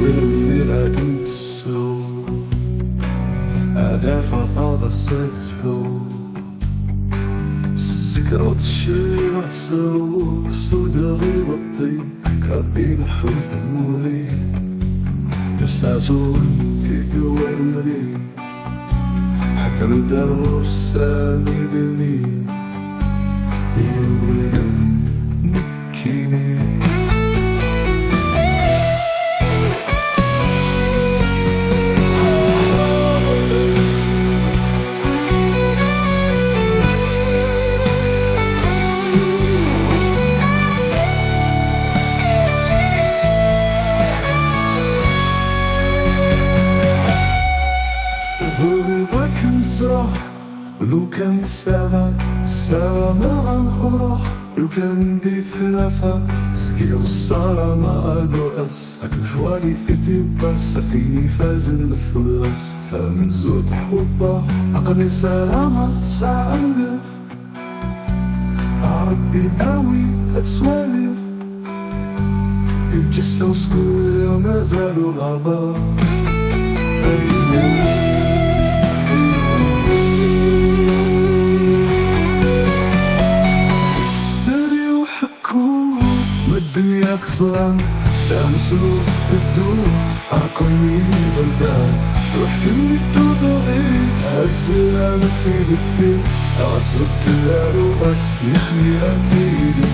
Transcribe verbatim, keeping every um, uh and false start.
Win ad nsew ad afeɣ taḍsa tettḥu. Sekreḍ ccireɣ sew sudeɣ iweṭṭi. Rabbi nḥuz tmuli. Tersa zuri tikwalli. Ḥekkren-d ar ɣur-s amidni. Iwliden nekkini. Bɣiɣ ad kem-ẓreɣ, lukan ssarameɣ ad nruḥ, lukan di tnafa, zgiɣ ssarameɣ ad nuɣal. Ad twali tiṭ-iw ass, a tin ifazen fell-as. Tamenzut ḥubbeɣ, aql-i ssarameɣ tesɛa nnif. A Ṛebbi awi ad twaliḍ. Lǧessa-w s kul mazal ur ɣabeɣ. Sser-iw ḥekku, ma ddunyak ẓran, tamenzut teddu, aql-i berdan. Ruḥ-nni tuḍɣi, azlam fi deffir, ɣas beddel aruɣas, yexli ar tili.